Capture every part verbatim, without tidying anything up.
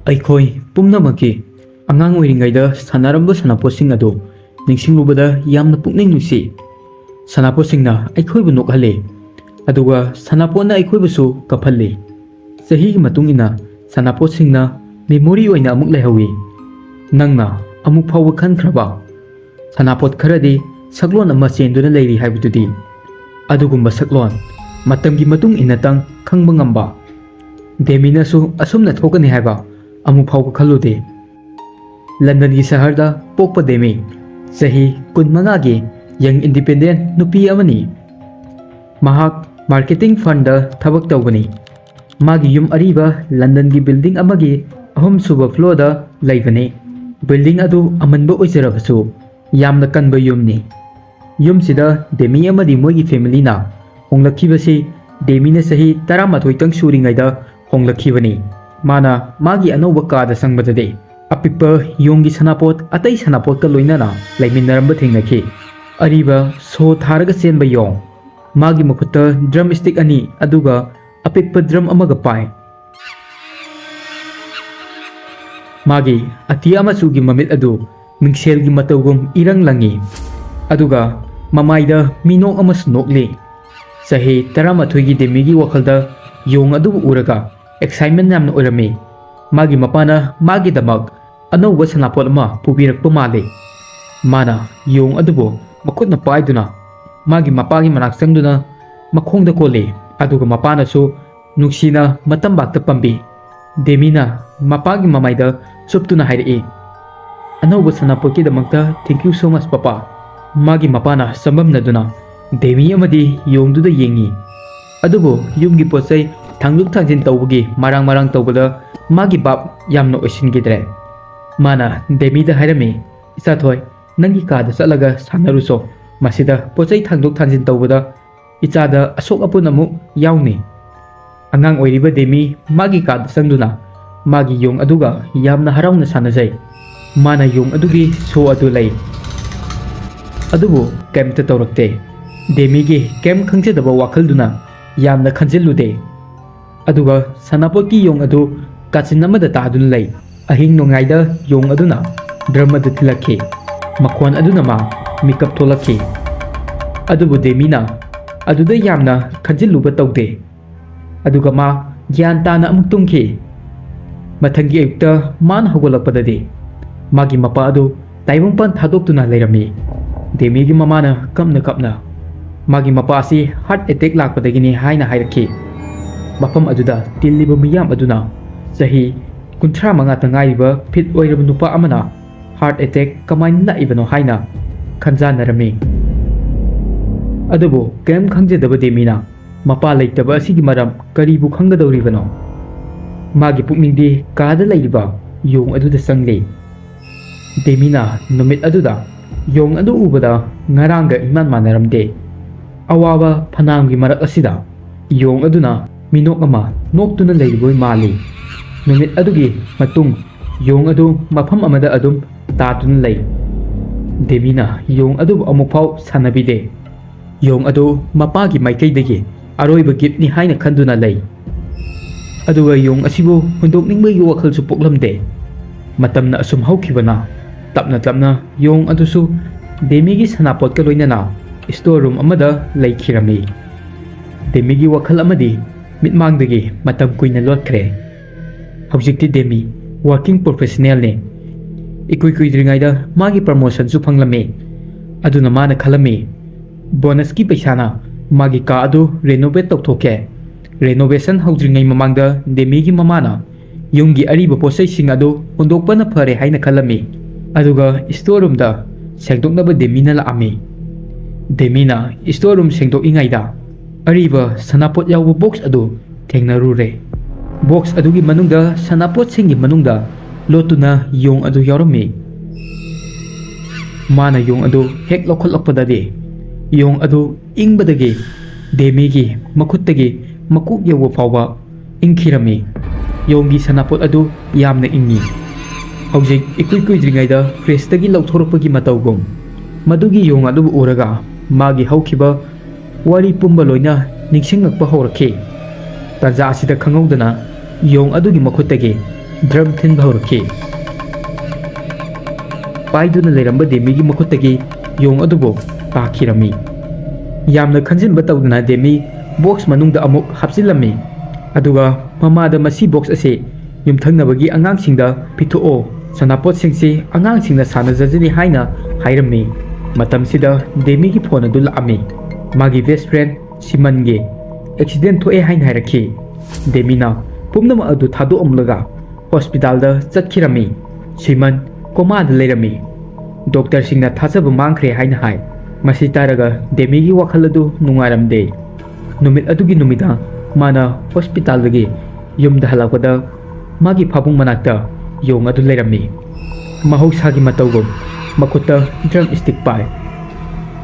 ꯑꯩꯈꯣꯏ ꯄꯨꯝꯅꯃꯛꯀꯤ ꯑꯉꯥꯡ ꯑꯣꯏꯔꯤꯉꯩꯗ ꯁꯥꯟꯅꯔꯝꯕ ꯁꯥꯟꯅꯄꯣꯠꯁꯤꯡ ꯑꯗꯨ ꯅꯤꯡꯁꯤꯡꯂꯨꯕꯗ ꯌꯥꯝꯅ ꯄꯨꯛꯅꯤꯡ ꯅꯨꯡꯁꯤ꯫ ꯁꯥꯟꯅꯄꯣꯠꯁꯤꯡꯅ ꯑꯩꯈꯣꯏꯕꯨ ꯅꯣꯛꯍꯜꯂꯤ, ꯑꯗꯨꯒ ꯁꯥꯟꯅꯄꯣꯠꯅ ꯑꯩꯈꯣꯏꯕꯨꯁꯨ ꯀꯞꯍꯜꯂꯤ꯫ ꯆꯍꯤꯒꯤ ꯃꯇꯨꯡ ꯏꯟꯅ ꯁꯥꯟꯅꯄꯣꯠꯁꯤꯡꯅ memory ꯑꯣꯏꯅ ꯑꯃꯨꯛ ꯂꯩꯍꯧꯏ꯫ ꯅꯪꯅ ꯑꯃꯨꯛ ꯐꯥꯎꯕ ꯈꯟꯈ꯭ꯔꯕ ꯁꯥꯟꯅꯄꯣꯠ ꯈꯔꯗꯤ ꯁꯛꯂꯣꯟ ꯑꯃ ꯆꯦꯟꯗꯨꯅ ꯂꯩꯔꯤ ꯍꯥꯏꯕꯗꯨꯗꯤ? ꯑꯗꯨꯒꯨꯝꯕ ꯁꯛꯂꯣꯟ, ꯃꯇꯝꯒꯤ ꯃꯇꯨꯡ ꯏꯟꯅꯇꯪ ꯈꯪꯕ ꯉꯝꯕ꯫ ꯗꯦꯃꯤꯅꯁꯨ ꯑꯁꯨꯝꯅ ꯊꯣꯛꯀꯅꯤ ꯍꯥꯏꯕ ꯑꯃꯨꯛ ꯐꯥꯎꯕ ꯈꯜꯂꯨꯗꯦ꯫ ꯂꯟꯗꯟꯒꯤ ꯁꯍꯔꯗ ꯄꯣꯛꯄ ꯗꯦꯃꯤ, ꯆꯍꯤ ꯀꯨꯟꯃꯉꯥꯒꯤ young independent ꯅꯨꯄꯤ ꯑꯃꯅꯤ꯫ ꯃꯍꯥꯛ marketing firmꯗ ꯊꯕꯛ ꯇꯧꯕꯅꯤ꯫ ꯃꯥꯒꯤ ꯌꯨꯝ ꯑꯔꯤꯕ ꯂꯟꯗꯟꯒꯤ building ꯑꯃꯒꯤ ꯑꯍꯨꯝꯁꯨꯕ floorꯗ ꯂꯩꯕꯅꯤ꯫ Building ꯑꯗꯨ ꯑꯃꯟꯕ ꯑꯣꯏꯖꯔꯕꯁꯨ ꯌꯥꯝꯅ ꯀꯟꯕ ꯌꯨꯝꯅꯤ꯫ ꯌꯨꯝꯁꯤꯗ ꯗꯦꯃꯤ ꯑꯃꯗꯤ ꯃꯣꯏꯒꯤ familyꯅ ꯍꯣꯡꯂꯛꯈꯤꯕꯁꯤ ꯗꯦꯃꯤꯅ ꯆꯍꯤ ꯇꯔꯥꯃꯥꯊꯣꯏꯇꯪ ꯁꯨꯔꯤꯉꯩꯗ ꯍꯣꯡꯂꯛꯈꯤꯕꯅꯤ꯫ ꯃꯥꯅ ꯃꯥꯒꯤ ꯑꯅꯧꯕ ꯀꯥꯗ ꯆꯪꯕꯗꯗꯤ ꯑꯄꯤꯛꯄ ꯌꯣꯡꯒꯤ ꯁꯅꯥꯄꯣꯠ ꯑꯇꯩ ꯁꯅꯥꯄꯣꯠꯀ ꯂꯣꯏꯅꯅ ꯂꯩꯃꯤꯟꯅꯔꯝꯕ ꯊꯦꯡꯅꯈꯤ꯫ ꯑꯔꯤꯕ ꯁꯣ ꯊꯥꯔꯒ ꯆꯦꯟꯕ ꯌꯣꯡ, ꯃꯥꯒꯤ ꯃꯈꯨꯠꯇ drum stick ꯑꯅꯤ ꯑꯗꯨꯒ ꯑꯄꯤꯛꯄ drum ꯑꯃꯒ ꯄꯥꯏ꯫ ꯃꯥꯒꯤ ꯑꯇꯤꯌꯥ ꯃꯆꯨꯒꯤ ꯃꯃꯤꯠ ꯑꯗꯨ ꯃꯤꯡꯁꯦꯜꯒꯤ ꯃꯇꯧꯒꯨꯝ ꯏꯔꯪ ꯂꯪꯏ, ꯑꯗꯨꯒ ꯃꯃꯥꯏꯗ ꯃꯤꯅꯣꯛ ꯑꯃꯁꯨ ꯅꯣꯛꯂꯤ꯫ ꯆꯍꯤ ꯇꯔꯥꯃꯥꯊꯣꯏꯒꯤ ꯗꯦꯃꯤꯒꯤ ꯋꯥꯈꯜꯗ ꯌꯣꯡ ꯑꯗꯨꯕꯨ ꯎꯔꯒ excitement ꯌꯥꯝꯅ ꯑꯣꯏꯔꯝꯃꯤ꯫ ꯃꯥꯒꯤ ꯃꯄꯥꯅ ꯃꯥꯒꯤꯗꯃꯛ ꯑꯅꯧꯕ ꯁꯅꯥꯄꯣꯠ ꯑꯃ ꯄꯨꯕꯤꯔꯛꯄ ꯃꯥꯜꯂꯤ꯫ ꯃꯥꯅ ꯌꯣꯡ ꯑꯗꯨꯕꯨ ꯃꯈꯨꯠꯅ ꯄꯥꯏꯗꯨꯅ ꯃꯥꯒꯤ ꯃꯄꯥꯒꯤ ꯃꯅꯥꯛ ꯆꯪꯗꯨꯅ ꯃꯈꯣꯡꯗ ꯀꯣꯜꯂꯤ, ꯑꯗꯨꯒ ꯃꯄꯥꯅꯁꯨ ꯅꯨꯡꯁꯤꯅ ꯃꯇꯝꯕꯥꯛꯇ ꯄꯝꯕꯤ꯫ ꯗꯦꯃꯤꯅ ꯃꯄꯥꯒꯤ ꯃꯃꯥꯏꯗ ꯆꯨꯞꯇꯨꯅ ꯍꯥꯏꯔꯛꯏ, "ꯑꯅꯧꯕ ꯁꯅꯥꯄꯣꯠꯀꯤꯗꯃꯛꯇ thank you so much, papa." ꯃꯥꯒꯤ ꯃꯄꯥꯅ ꯆꯝꯕꯝꯅꯗꯨꯅ ꯗꯦꯃꯤ ꯑꯃꯗꯤ ꯌꯣꯡꯗꯨꯗ ꯌꯦꯡꯉꯤ꯫ ꯑꯗꯨꯕꯨ ꯌꯨꯝꯒꯤ ꯄꯣꯠ ꯆꯩ ꯊꯥꯡꯗꯣꯛ ꯊꯥꯡꯖꯤꯟ ꯇꯧꯕꯒꯤ ꯃꯔꯥꯡ ꯃꯔꯥꯡ ꯇꯧꯕꯗ ꯃꯥꯒꯤ ꯚꯥꯞ ꯌꯥꯝꯅ ꯑꯣꯏꯁꯤꯟꯈꯤꯗ꯭ꯔꯦ꯫ ꯃꯥꯅ ꯗꯦꯃꯤꯗ ꯍꯥꯏꯔꯝꯃꯤ, "ꯏꯆꯥꯊꯣꯏ, ꯅꯪꯒꯤ ꯀꯥꯗ ꯆꯠꯂꯒ ꯁꯥꯟꯅꯔꯨꯆꯣ꯫ ꯃꯁꯤꯗ ꯄꯣꯠ ꯆꯩ ꯊꯥꯡꯗꯣꯛ ꯊꯥꯡꯖꯤꯟ ꯇꯧꯕꯗ ꯏꯆꯥꯗ ꯑꯁꯣꯛ ꯑꯄꯟ ꯑꯃꯨꯛ ꯌꯥꯎꯅꯤ꯫" ꯑꯉꯥꯡ ꯑꯣꯏꯔꯤꯕ ꯗꯦꯃꯤ ꯃꯥꯒꯤ ꯀꯥꯗ ꯆꯪꯗꯨꯅ ꯃꯥꯒꯤ ꯌꯣꯡ ꯑꯗꯨꯒ ꯌꯥꯝꯅ ꯍꯔꯥꯎꯅ ꯁꯥꯟꯅꯖꯩ꯫ ꯃꯥꯅ ꯌꯣꯡ ꯑꯗꯨꯒꯤ ꯁꯣ ꯑꯗꯨ ꯂꯩ꯫ ꯑꯗꯨꯕꯨ ꯀꯩꯝꯇ ꯇꯧꯔꯛꯇꯦ꯫ ꯗꯦꯃꯤꯒꯤ ꯀꯩꯝ ꯈꯪꯖꯗꯕ ꯋꯥꯈꯜꯗꯨꯅ ꯌꯥꯝꯅ ꯈꯟꯖꯤꯜꯂꯨꯗꯦ꯫ ꯑꯗꯨꯒ ꯁꯅꯥꯄꯣꯠꯀꯤ ꯌꯣꯡ ꯑꯗꯨ ꯀꯥꯆꯤꯟ ꯑꯃꯗ ꯇꯥꯗꯨꯅ ꯂꯩ꯫ ꯑꯍꯤꯡ ꯅꯣꯡꯌꯥꯏꯗ ꯌꯣꯡ ꯑꯗꯨꯅ ꯗ꯭ꯔꯝ ꯑꯗꯨ ꯊꯤꯜꯂꯛꯈꯤ꯫ ꯃꯈꯣꯟ ꯑꯗꯨꯅ ꯃꯥ ꯃꯤꯀꯞ ꯊꯣꯛꯂꯛꯈꯤ꯫ ꯑꯗꯨꯕꯨ ꯗꯦꯃꯤꯅ ꯑꯗꯨꯗ ꯌꯥꯝꯅ ꯈꯟꯖꯤꯜꯂꯨꯕ ꯇꯧꯗꯦ꯫ ꯑꯗꯨꯒ ꯃꯥ ꯒ꯭ꯌꯥꯟ ꯇꯥꯅ ꯑꯃꯨꯛ ꯇꯨꯝꯈꯤ꯫ ꯃꯊꯪꯒꯤ ꯑꯌꯨꯛꯇ ꯃꯥꯅ ꯍꯧꯒꯠꯂꯛꯄꯗꯗꯤ ꯃꯥꯒꯤ ꯃꯄꯥ ꯑꯗꯨ ꯇꯥꯏꯕꯪꯄꯥꯟ ꯊꯥꯗꯣꯛꯇꯨꯅ ꯂꯩꯔꯝꯃꯤ꯫ ꯗꯦꯃꯤꯒꯤ ꯃꯃꯥꯅ ꯀꯞꯅ ꯀꯞꯅ ꯃꯥꯒꯤ ꯃꯄꯥ ꯑꯁꯤ ꯍꯥꯔꯠ ꯑꯦꯇꯦꯛ ꯂꯥꯛꯄꯗꯒꯤꯅꯤ ꯍꯥꯏꯅ ꯍꯥꯏꯔꯛꯈꯤ꯫ ꯃꯐꯝ ꯑꯗꯨꯗ ꯇꯤꯜꯂꯤꯕ ꯃꯤꯌꯥꯝ ꯑꯗꯨꯅ ꯆꯍꯤ ꯀꯨꯟꯊ꯭ꯔꯥ ꯃꯉꯥꯇ ꯉꯥꯏꯔꯤꯕ ꯐꯤꯠ ꯑꯣꯏꯔꯕ ꯅꯨꯄꯥ ꯑꯃꯅ ꯍꯥꯔꯠ ꯑꯦꯇꯦꯛ ꯀꯃꯥꯏꯅ ꯂꯥꯛꯏꯕꯅꯣ ꯍꯥꯏꯅ ꯈꯟꯖꯥꯟꯅꯔꯝꯃꯤ꯫ ꯑꯗꯨꯕꯨ ꯀꯔꯤꯝ ꯈꯪꯖꯗꯕ ꯗꯦꯃꯤꯅ ꯃꯄꯥ ꯂꯩꯇꯕ ꯑꯁꯤꯒꯤ ꯃꯔꯝ ꯀꯔꯤꯕꯨ ꯈꯪꯒꯗꯧꯔꯤꯕꯅꯣ? ꯃꯥꯒꯤ ꯄꯨꯛꯅꯤꯡꯗꯤ ꯀꯥꯗ ꯂꯩꯔꯤꯕ ꯌꯣꯡ ꯑꯗꯨꯗ ꯆꯪꯂꯤ꯫ ꯗꯦꯃꯤꯅ ꯅꯨꯃꯤꯠ ꯑꯗꯨꯗ ꯌꯣꯡ ꯑꯗꯨ ꯎꯕꯗ ꯉꯔꯥꯡꯒ ꯏꯃꯥꯟ ꯃꯥꯟꯅꯔꯝꯗꯦ꯫ ꯑꯋꯥꯕ ꯐꯅꯥꯝꯒꯤ ꯃꯔꯛ ꯑꯁꯤꯗ ꯌꯣꯡ ꯑꯗꯨꯅ ꯃꯤꯅꯣꯛ ꯑꯃ ꯅꯣꯛꯇꯨꯅ ꯂꯩꯔꯤꯕꯣꯏ ꯃꯥꯜꯂꯤ꯫ ꯅꯨꯃꯤꯠ ꯑꯗꯨꯒꯤ ꯃꯇꯨꯡ ꯌꯣꯡ ꯑꯗꯨ ꯃꯐꯝ ꯑꯃꯗ ꯑꯗꯨꯝ ꯇꯥꯗꯨꯅ ꯂꯩ꯫ ꯗꯦꯃꯤꯅ ꯌꯣꯡ ꯑꯗꯨꯕꯨ ꯑꯃꯨꯛꯐꯥꯎ ꯁꯥꯟꯅꯕꯤꯗꯦ꯫ ꯌꯣꯡ ꯑꯗꯨ ꯃꯄꯥꯒꯤ ꯃꯥꯏꯀꯩꯗꯒꯤ ꯑꯔꯣꯏꯕ ꯒꯤꯐꯅꯤ ꯍꯥꯏꯅ ꯈꯟꯗꯨꯅ ꯂꯩ꯫ ꯑꯗꯨꯒ ꯌꯣꯡ ꯑꯁꯤꯕꯨ ꯍꯨꯟꯗꯣꯛꯅꯤꯡꯕꯒꯤ ꯋꯥꯈꯜꯁꯨ ꯄꯣꯛꯂꯝꯗꯦ꯫ ꯃꯇꯝꯅ ꯑꯁꯨꯝ ꯍꯧꯈꯤꯕꯅ ꯇꯞꯅ ꯇꯞꯅ ꯌꯣꯡ ꯑꯗꯨꯁꯨ ꯗꯦꯃꯤꯒꯤ ꯁꯅꯥꯄꯣꯠꯀ ꯂꯣꯏꯅꯅ ꯁ꯭ꯇꯣꯔ ꯔꯨꯝ ꯑꯃꯗ ꯂꯩꯈꯤꯔꯝꯃꯤ꯫ ꯗꯦꯃꯤꯒꯤ ꯋꯥꯈꯜ ꯑꯃꯗꯤ ꯃꯤꯠꯃꯥꯡꯗꯒꯤ ꯃꯇꯝ ꯀꯨꯏꯅ ꯂꯣꯠꯈ꯭ꯔꯦ꯫ ꯍꯧꯖꯤꯛꯇꯤ ꯗꯦꯃꯤ ꯋꯥꯔꯀꯤꯡ ꯄ꯭ꯔꯣꯐꯦꯁꯅꯦꯜꯅꯤ꯫ ꯏꯀꯨꯏ ꯀꯨꯏꯗ꯭ꯔꯤꯉꯩꯗ ꯃꯥꯒꯤ ꯄ꯭ꯔꯃꯣꯁꯟꯁꯨ ꯐꯪꯂꯝꯃꯤ꯫ ꯑꯗꯨꯅ ꯃꯥꯅ ꯈꯜꯂꯝꯃꯤ, ꯕꯣꯅꯁꯀꯤ ꯄꯩꯁꯥꯅ ꯃꯥꯒꯤ ꯀꯥ ꯑꯗꯨ ꯔꯦꯅꯣꯚꯦꯠ ꯇꯧꯊꯣꯛꯀꯦ꯫ ꯔꯦꯅꯣꯚꯦꯁꯟ ꯍꯧꯗ꯭ꯔꯤꯉꯩ ꯃꯃꯥꯡꯗ ꯗꯦꯃꯤꯒꯤ ꯃꯃꯥꯅ ꯌꯨꯝꯒꯤ ꯑꯔꯤꯕ ꯄꯣꯠꯆꯩꯁꯤꯡ ꯑꯗꯨ ꯍꯨꯟꯗꯣꯛꯄꯅ ꯐꯔꯦ ꯍꯥꯏꯅ ꯈꯜꯂꯝꯃꯤ꯫ ꯑꯗꯨꯒ ꯁ꯭ꯇꯣꯔ ꯔꯨꯝꯗ ꯁꯦꯡꯗꯣꯛꯅꯕ ꯗꯦꯃꯤꯅ ꯂꯥꯛꯑꯝꯃꯤ꯫ ꯗꯦꯃꯤꯅ ꯁ꯭ꯇꯣꯔ ꯔꯨꯝ ꯁꯦꯡꯗꯣꯛꯏꯉꯩꯗ ꯑꯔꯤꯕ ꯁꯅꯥꯄꯣꯠ ꯌꯥꯎꯕ ꯕꯣꯛꯁ ꯑꯗꯨ ꯊꯦꯡꯅꯔꯨꯔꯦ꯫ ꯕꯣꯛꯁ ꯑꯗꯨꯒꯤ ꯃꯅꯨꯡꯗ ꯁꯅꯥꯄꯣꯠꯁꯤꯡꯒꯤ ꯃꯅꯨꯡꯗ ꯂꯣꯠꯇꯨꯅ ꯌꯣꯡ ꯑꯗꯨ ꯌꯥꯎꯔꯝꯃꯤ꯫ ꯃꯥꯅ ꯌꯣꯡ ꯑꯗꯨ ꯍꯦꯛ ꯂꯧꯈꯠꯂꯛꯄꯗꯗꯤ ꯌꯣꯡ ꯑꯗꯨ ꯏꯪꯕꯗꯒꯤ ꯗꯦꯃꯤꯒꯤ ꯃꯈꯨꯠꯇꯒꯤ ꯃꯀꯣꯛ ꯌꯧꯕ ꯐꯥꯎꯕ ꯏꯪꯈꯤꯔꯝꯃꯤ꯫ ꯌꯣꯡꯒꯤ ꯁꯅꯥꯄꯣꯠ ꯑꯗꯨ ꯌꯥꯝꯅ ꯏꯪꯉꯤ꯫ ꯍꯧꯖꯤꯛ ꯏꯀꯨꯏ ꯀꯨꯏꯗ꯭ꯔꯤꯉꯩꯗ ꯐ꯭ꯔꯤꯖꯇꯒꯤ ꯂꯧꯊꯣꯔꯛꯄꯒꯤ ꯃꯇꯧꯒꯨꯝ꯫ ꯃꯗꯨꯒꯤ ꯌꯣꯡ ꯑꯗꯨꯕꯨ ꯎꯔꯒ ꯃꯥꯒꯤ ꯍꯧꯈꯤꯕ ꯋꯥꯔꯤ ꯄꯨꯝꯕ ꯂꯣꯏꯅ ꯅꯤꯡꯁꯤꯡꯂꯛꯄ ꯍꯧꯔꯛꯈꯤ꯫ ꯇꯥꯟꯖꯥ ꯑꯁꯤꯗ ꯈꯪꯍꯧꯗꯅ ꯌꯣꯡ ꯑꯗꯨꯒꯤ ꯃꯈꯨꯠꯇꯒꯤ ꯗ꯭ꯔꯝ ꯊꯤꯟꯕ ꯍꯧꯔꯛꯈꯤ꯫ ꯄꯥꯏꯗꯨꯅ ꯂꯩꯔꯝꯕ ꯗꯦꯃꯤꯒꯤ ꯃꯈꯨꯠꯇꯒꯤ ꯌꯣꯡ ꯑꯗꯨꯕꯨ ꯇꯥꯈꯤꯔꯝꯃꯤ꯫ ꯌꯥꯝꯅ ꯈꯟꯖꯤꯟꯕ ꯇꯧꯗꯅ ꯗꯦꯃꯤ ꯕꯣꯛꯁ ꯃꯅꯨꯡꯗ ꯑꯃꯨꯛ ꯍꯥꯞꯆꯤꯜꯂꯝꯃꯤ꯫ ꯑꯗꯨꯒ ꯃꯃꯥꯗ ꯃꯁꯤ ꯕꯣꯛꯁ ꯑꯁꯤ ꯌꯨꯝꯊꯪꯅꯕꯒꯤ ꯑꯉꯥꯡꯁꯤꯡꯗ ꯄꯤꯊꯣꯛꯑꯣ, ꯁꯅꯥꯄꯣꯠꯁꯤꯡꯁꯤ ꯑꯉꯥꯡꯁꯤꯡꯅ ꯁꯥꯟꯅꯖꯖꯅꯤ ꯍꯥꯏꯅ ꯍꯥꯏꯔꯝꯃꯤ꯫ ꯃꯇꯝꯁꯤꯗ ꯗꯦꯃꯤꯒꯤ ꯐꯣꯟ ꯑꯗꯨ ꯂꯥꯛꯑꯝꯃꯤ꯫ ꯃꯥꯒꯤ ꯕꯦꯁ ꯐ꯭ꯔꯦꯟ ꯁꯤꯃꯟꯒꯤ ꯑꯦꯛꯁꯤꯗꯦꯟ ꯊꯣꯛꯑꯦ ꯍꯥꯏꯅ ꯍꯥꯏꯔꯛꯈꯤ꯫ ꯗꯦꯃꯤꯅ ꯄꯨꯝꯅꯃꯛ ꯑꯗꯨ ꯊꯥꯗꯣꯛꯑꯝꯂꯒ ꯍꯣꯁꯄꯤꯇꯥꯜꯗ ꯆꯠꯈꯤꯔꯝꯃꯤ꯫ ꯁꯤꯃꯟ ꯀꯣꯃꯥꯗ ꯂꯩꯔꯝꯃꯤ꯫ ꯗꯣꯛꯇꯔꯁꯤꯡꯅ ꯊꯥꯖꯕ ꯃꯥꯡꯈ꯭ꯔꯦ ꯍꯥꯏꯅ ꯍꯥꯏ꯫ ꯃꯁꯤ ꯇꯥꯔꯒ ꯗꯦꯃꯤꯒꯤ ꯋꯥꯈꯜ ꯑꯗꯨ ꯅꯨꯡꯉꯥꯏꯔꯝꯗꯦ꯫ ꯅꯨꯃꯤꯠ ꯑꯗꯨꯒꯤ ꯅꯨꯃꯤꯗꯥꯡ ꯃꯥꯅ ꯍꯣꯁꯄꯤꯇꯥꯜꯗꯒꯤ ꯌꯨꯝꯗ ꯍꯜꯂꯛꯄꯗ ꯃꯥꯒꯤ ꯐꯥꯕꯨꯡ ꯃꯅꯥꯛꯇ ꯌꯣꯡ ꯑꯗꯨ ꯂꯩꯔꯝꯃꯤ꯫ ꯃꯍꯧꯁꯥꯒꯤ ꯃꯇꯧꯒꯨꯝ ꯃꯈꯨꯠꯇ ꯗ꯭ꯔꯝ ꯁ꯭ꯇꯤꯛ ꯄꯥꯏ꯫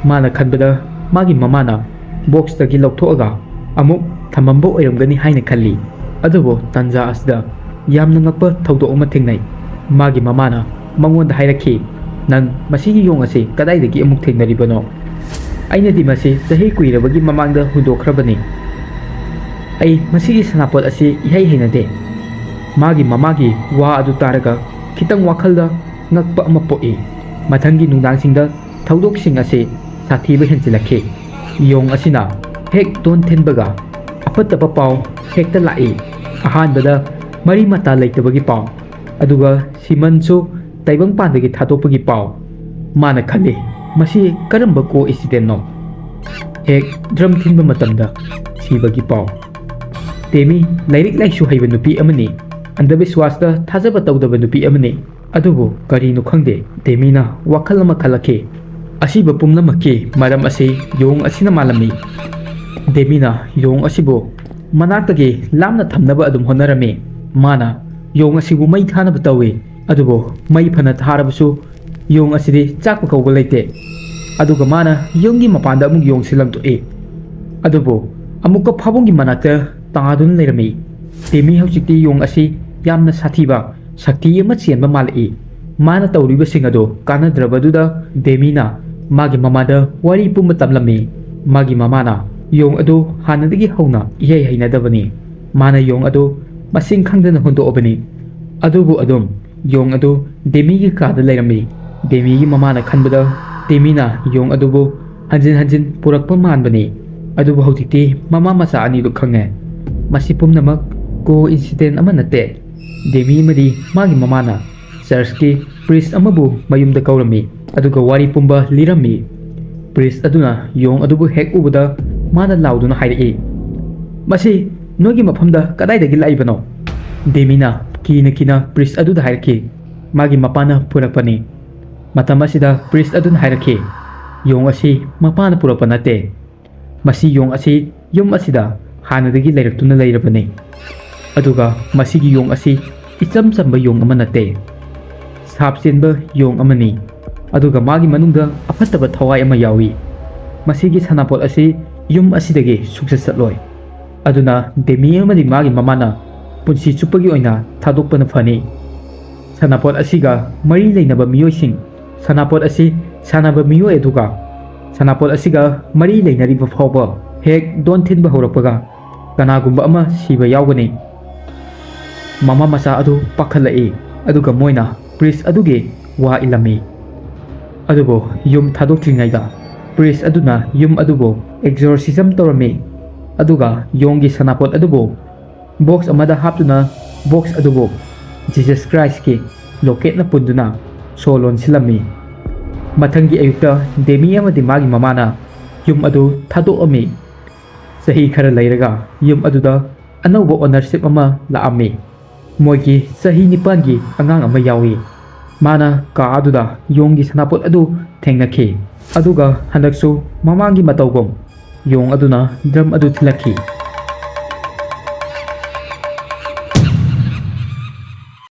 ꯃꯥꯅ ꯈꯟꯕꯗ ꯃꯥꯒꯤ ꯃꯃꯥꯅ ꯕꯣꯛꯁꯇꯒꯤ ꯂꯧꯊꯣꯛꯑꯒ ꯑꯃꯨꯛ ꯊꯝꯃꯝꯕ ꯑꯣꯏꯔꯝꯒꯅꯤ ꯍꯥꯏꯅ ꯈꯜꯂꯤ꯫ ꯑꯗꯨꯕꯨ ꯇꯥꯟꯖꯥ ꯑꯁꯤꯗ ꯌꯥꯝꯅ ꯉꯛꯄ ꯊꯧꯗꯣꯛ ꯑꯃ ꯊꯦꯡꯅꯩ꯫ ꯃꯥꯒꯤ ꯃꯃꯥꯅ ꯃꯉꯣꯟꯗ ꯍꯥꯏꯔꯛꯈꯤ, "ꯅꯪ ꯃꯁꯤꯒꯤ ꯌꯣꯡ ꯑꯁꯤ ꯀꯗꯥꯏꯗꯒꯤ ꯑꯃꯨꯛ ꯊꯦꯡꯅꯔꯤꯕꯅꯣ? ꯑꯩꯅꯗꯤ ꯃꯁꯤ ꯆꯍꯤ ꯀꯨꯏꯔꯕꯒꯤ ꯃꯃꯥꯡꯗ ꯍꯨꯟꯗꯣꯛꯈ꯭ꯔꯕꯅꯤ꯫ ꯑꯩ ꯃꯁꯤꯒꯤ ꯁꯅꯥꯄꯣꯠ ꯑꯁꯤ ꯏꯍꯩ ꯍꯩꯅꯗꯦ꯫" ꯃꯥꯒꯤ ꯃꯃꯥꯒꯤ ꯋꯥ ꯑꯗꯨ ꯇꯥꯔꯒ ꯈꯤꯇꯪ ꯋꯥꯈꯜꯗ ꯉꯛꯄ ꯑꯃ ꯄꯣꯛꯏ꯫ ꯃꯊꯪꯒꯤ ꯅꯨꯡꯗꯥꯡꯁꯤꯡꯗ ꯊꯧꯗꯣꯛꯁꯤꯡ ꯑꯁꯤ ꯁꯥꯊꯤꯕ ꯍꯦꯟꯖꯤꯜꯂꯛꯈꯤ꯫ ꯌꯣꯡ ꯑꯁꯤꯅ ꯍꯦꯛ ꯗ꯭ꯔꯝ ꯊꯤꯟꯕꯒ ꯑꯐꯠꯇꯕ ꯄꯥꯎ ꯍꯦꯛꯇ ꯂꯥꯛꯏ꯫ ꯑꯍꯥꯟꯕꯗ ꯃꯔꯤ ꯃꯇꯥ ꯂꯩꯇꯕꯒꯤ ꯄꯥꯎ, ꯑꯗꯨꯒ ꯁꯤꯃꯟꯁꯨ ꯇꯥꯏꯕꯪꯄꯥꯟꯗꯒꯤ ꯊꯥꯗꯣꯛꯄꯒꯤ ꯄꯥꯎ꯫ ꯃꯥꯅ ꯈꯜꯂꯤ, "ꯃꯁꯤ ꯀꯔꯝꯕ ꯀꯣ ꯏꯟꯁꯤꯗꯦꯟꯅꯣ?" ꯍꯦꯛ ꯗ꯭ꯔꯝ ꯊꯤꯟꯕ ꯃꯇꯝꯗ ꯁꯤꯕꯒꯤ ꯄꯥꯎ꯫ ꯗꯦꯃꯤ ꯂꯥꯏꯔꯤꯛ ꯂꯥꯏꯁꯨ ꯍꯩꯕ ꯅꯨꯄꯤ ꯑꯃꯅꯤ, ꯑꯟꯙꯕꯤꯁ꯭ꯋꯥꯁꯇ ꯊꯥꯖꯕ ꯇꯧꯗꯕ ꯅꯨꯄꯤ ꯑꯃꯅꯤ꯫ ꯑꯗꯨꯕꯨ ꯀꯔꯤꯅꯣ ꯈꯪꯗꯦ, ꯗꯦꯃꯤꯅ ꯋꯥꯈꯜ ꯑꯃ ꯈꯜꯂꯛꯈꯤ꯫ ꯑꯁꯤꯕ ꯄꯨꯝꯅꯃꯛꯀꯤ ꯃꯔꯝ ꯑꯁꯤ ꯌꯣꯡ ꯑꯁꯤꯅ ꯃꯥꯜꯂꯝꯃꯤ꯫ ꯗꯦꯃꯤꯅ ꯌꯣꯡ ꯑꯁꯤꯕꯨ ꯃꯅꯥꯛꯇꯒꯤ ꯂꯥꯞꯅ ꯊꯝꯅꯕ ꯑꯗꯨꯝ ꯍꯣꯠꯅꯔꯝꯃꯤ꯫ ꯃꯥꯅ ꯌꯣꯡ ꯑꯁꯤꯕꯨ ꯃꯩ ꯊꯥꯅꯕ ꯇꯧꯏ, ꯑꯗꯨꯕꯨ ꯃꯩ ꯐꯅ ꯊꯥꯔꯕꯁꯨ ꯌꯣꯡ ꯑꯁꯤꯗꯤ ꯆꯥꯛꯄ ꯀꯧꯕ ꯂꯩꯇꯦ꯫ ꯑꯗꯨꯒ ꯃꯥꯅ ꯌꯨꯝꯒꯤ ꯃꯄꯥꯟꯗ ꯑꯃꯨꯛ ꯌꯣꯡꯁꯤ ꯂꯪꯊꯣꯛꯏ꯫ ꯑꯗꯨꯕꯨ ꯑꯃꯨꯛꯀ ꯐꯥꯕꯨꯡꯒꯤ ꯃꯅꯥꯛꯇ ꯇꯥꯗꯨꯅ ꯂꯩꯔꯝꯃꯤ꯫ ꯗꯦꯃꯤ ꯍꯧꯖꯤꯛꯇꯤ ꯌꯣꯡ ꯑꯁꯤ ꯌꯥꯝꯅ ꯁꯥꯊꯤꯕ ꯁꯛꯇꯤ ꯑꯃ ꯆꯦꯟꯕ ꯃꯥꯜꯂꯛꯏ꯫ ꯃꯥꯅ ꯇꯧꯔꯤꯕꯁꯤꯡ ꯑꯗꯨ ꯀꯥꯟꯅꯗ꯭ꯔꯕꯗꯨꯗ ꯗꯦꯃꯤꯅ ꯃꯥꯒꯤ ꯃꯃꯥꯗ ꯋꯥꯔꯤ ꯄꯨꯝꯕ ꯇꯝꯂꯝꯃꯤ꯫ ꯃꯥꯒꯤ ꯃꯃꯥꯅ ꯌꯣꯡ ꯑꯗꯨ ꯍꯥꯟꯅꯗꯒꯤ ꯍꯧꯅ ꯏꯍꯩ ꯍꯩꯅꯗꯕꯅꯤ꯫ ꯃꯥꯅ ꯌꯣꯡ ꯑꯗꯨ ꯃꯁꯤꯡ ꯈꯪꯗꯅ ꯍꯨꯟꯗꯣꯛꯑꯕꯅꯤ꯫ ꯑꯗꯨꯕꯨ ꯑꯗꯨꯝ ꯌꯣꯡ ꯑꯗꯨ ꯗꯦꯃꯤꯒꯤ ꯀꯥꯗ ꯂꯩꯔꯝꯃꯤ꯫ ꯗꯦꯃꯤꯒꯤ ꯃꯃꯥꯅ ꯈꯟꯕꯗ ꯗꯦꯃꯤꯅ ꯌꯣꯡ ꯑꯗꯨꯕꯨ ꯍꯟꯖꯤꯟ ꯍꯟꯖꯤꯟ ꯄꯨꯔꯛꯄ ꯃꯥꯟꯕꯅꯤ꯫ ꯑꯗꯨꯕꯨ ꯍꯧꯖꯤꯛꯇꯤ ꯃꯃꯥ ꯃꯆꯥ ꯑꯅꯤꯗꯨ ꯈꯪꯉꯦ꯫ ꯃꯁꯤ ꯄꯨꯝꯅꯃꯛ ꯀꯣ ꯏꯟꯁꯤꯗꯦꯟ ꯑꯃ ꯅꯠꯇꯦ꯫ ꯗꯦꯃꯤ ꯑꯃꯗꯤ ꯃꯥꯒꯤ ꯃꯃꯥꯅ ꯆꯔꯆꯀꯤ ꯄ꯭ꯔꯤꯁ ꯑꯃꯕꯨ ꯃꯌꯨꯝꯗ ꯀꯧꯔꯝꯃꯤ, ꯑꯗꯨꯒ ꯋꯥꯔꯤ ꯄꯨꯝꯕ ꯂꯤꯔꯝꯃꯤ꯫ ꯄ꯭ꯔꯤꯁ ꯑꯗꯨꯅ ꯌꯣꯡ ꯑꯗꯨꯕꯨ ꯍꯦꯛ ꯎꯕꯗ ꯃꯥꯅ ꯂꯥꯎꯗꯨꯅ ꯍꯥꯏꯔꯛꯏ, "ꯃꯁꯤ ꯅꯣꯏꯒꯤ ꯃꯐꯝꯗ ꯀꯗꯥꯏꯗꯒꯤ ꯂꯥꯛꯏꯕꯅꯣ?" ꯗꯦꯃꯤꯅ ꯀꯤꯅ ꯀꯤꯅ ꯄ꯭ꯔꯤꯁ ꯑꯗꯨꯗ ꯍꯥꯏꯔꯛꯈꯤ, "ꯃꯥꯒꯤ ꯃꯄꯥꯅ ꯄꯨꯔꯛꯄꯅꯤ꯫" ꯃꯇꯝ ꯑꯁꯤꯗ ꯄ꯭ꯔꯤꯁ ꯑꯗꯨꯅ ꯍꯥꯏꯔꯛꯈꯤ, "ꯌꯣꯡ ꯑꯁꯤ ꯃꯄꯥꯅ ꯄꯨꯔꯛꯄ ꯅꯠꯇꯦ꯫ ꯃꯁꯤ ꯌꯣꯡ ꯑꯁꯤ ꯌꯨꯝ ꯑꯁꯤꯗ ꯍꯥꯟꯅꯗꯒꯤ ꯂꯩꯔꯛꯇꯨꯅ ꯂꯩꯔꯕꯅꯤ꯫ ꯑꯗꯨꯒ ꯃꯁꯤꯒꯤ ꯌꯣꯡ ꯑꯁꯤ ꯏꯆꯝ ꯆꯝꯕ ꯌꯣꯡ ꯑꯃ ꯅꯠꯇꯦ꯫ ꯁꯥꯞ ꯆꯦꯟꯕ ꯌꯣꯡ ꯑꯃꯅꯤ꯫ ꯑꯗꯨꯒ ꯃꯥꯒꯤ ꯃꯅꯨꯡꯗ ꯑꯐꯠꯇꯕ ꯊꯋꯥꯏ ꯑꯃ ꯌꯥꯎꯏ꯫ ꯃꯁꯤꯒꯤ ꯁꯅꯥꯄꯣꯠ ꯑꯁꯤ ꯌꯨꯝ ꯑꯁꯤꯗꯒꯤ ꯁꯨꯛꯆꯠ ꯆꯠꯂꯣꯏ꯫ ꯑꯗꯨꯅ ꯗꯦꯃꯤ ꯑꯃꯗꯤ ꯃꯥꯒꯤ ꯃꯃꯥꯅ ꯄꯨꯟꯁꯤ ꯆꯨꯞꯄꯒꯤ ꯑꯣꯏꯅ ꯊꯥꯗꯣꯛꯄꯅ ꯐꯅꯤ꯫ ꯁꯅꯥꯄꯣꯠ ꯑꯁꯤꯒ ꯃꯔꯤ ꯂꯩꯅꯕ ꯃꯤꯑꯣꯏꯁꯤꯡ, ꯁꯅꯥꯄꯣꯠ ꯑꯁꯤ ꯁꯥꯟꯅꯕ ꯃꯤꯑꯣꯏ ꯑꯗꯨꯒ ꯁꯅꯥꯄꯣꯠ ꯑꯁꯤꯒ ꯃꯔꯤ ꯂꯩꯅꯔꯤꯕ ꯐꯥꯎꯕ ꯍꯦꯛ ꯗꯣꯟ ꯊꯤꯟꯕ ꯍꯧꯔꯛꯄꯒ ꯀꯅꯥꯒꯨꯝꯕ ꯑꯃ ꯁꯤꯕ ꯌꯥꯎꯒꯅꯤ꯫" ꯃꯃꯥ ꯃꯆꯥ ꯑꯗꯨ ꯄꯥꯈꯠꯂꯛꯏ, ꯑꯗꯨꯒ ꯃꯣꯏꯅ ꯄ꯭ꯔꯤꯁ ꯑꯗꯨꯒꯤ ꯋꯥ ꯏꯜꯂꯝꯃꯤ꯫ ꯑꯗꯨꯕꯨ ꯌꯨꯝ ꯊꯥꯗꯣꯛꯇ꯭ꯔꯤꯉꯩꯗ ꯄ꯭ꯔꯤꯁ ꯑꯗꯨꯅ ꯌꯨꯝ ꯑꯗꯨꯕꯨ ꯑꯦꯛꯖꯣꯔꯁꯤꯖꯝ ꯇꯧꯔꯝꯃꯤ, ꯑꯗꯨꯒ ꯌꯣꯡꯒꯤ ꯁꯅꯥꯄꯣꯠ ꯑꯗꯨꯕꯨ ꯕꯣꯛꯁ ꯑꯃꯗ ꯍꯥꯞꯇꯨꯅ ꯕꯣꯛꯁ ꯑꯗꯨꯕꯨ ꯖꯤꯖꯁ ꯈ꯭ꯔꯥꯏꯁꯀꯤ ꯂꯣꯀꯦꯠꯅ ꯄꯨꯟꯗꯨꯅ ꯁꯣ ꯂꯣꯟꯁꯤꯜꯂꯝꯃꯤ꯫ ꯃꯊꯪꯒꯤ ꯑꯌꯨꯛꯇ ꯗꯦꯃꯤ ꯑꯃꯗꯤ ꯃꯥꯒꯤ ꯃꯃꯥꯅ ꯌꯨꯝ ꯑꯗꯨ ꯊꯥꯗꯣꯛꯑꯝꯃꯤ꯫ ꯆꯍꯤ ꯈꯔ ꯂꯩꯔꯒ ꯌꯨꯝ ꯑꯗꯨꯗ ꯑꯅꯧꯕ ꯑꯣꯅꯔꯁꯤꯞ ꯑꯃ ꯂꯥꯛꯑꯝꯃꯤ꯫ ꯃꯣꯏꯒꯤ ꯆꯍꯤ ꯅꯤꯄꯥꯟꯒꯤ ꯑꯉꯥꯡ ꯑꯃ ꯌꯥꯎꯏ꯫ ꯃꯥꯅ ꯀꯥ ꯑꯗꯨꯗ ꯌꯣꯡꯒꯤ ꯁꯅꯥꯄꯣꯠ ꯑꯗꯨ ꯊꯦꯡꯅꯈꯤ꯫ ꯑꯗꯨꯒ ꯍꯟꯗꯛꯁꯨ ꯃꯃꯥꯡꯒꯤ ꯃꯇꯧꯒꯨꯝ ꯌꯣꯡ ꯑꯗꯨꯅ ꯗ꯭ꯔꯝ ꯑꯗꯨ ꯊꯤꯜꯂꯛꯈꯤ꯫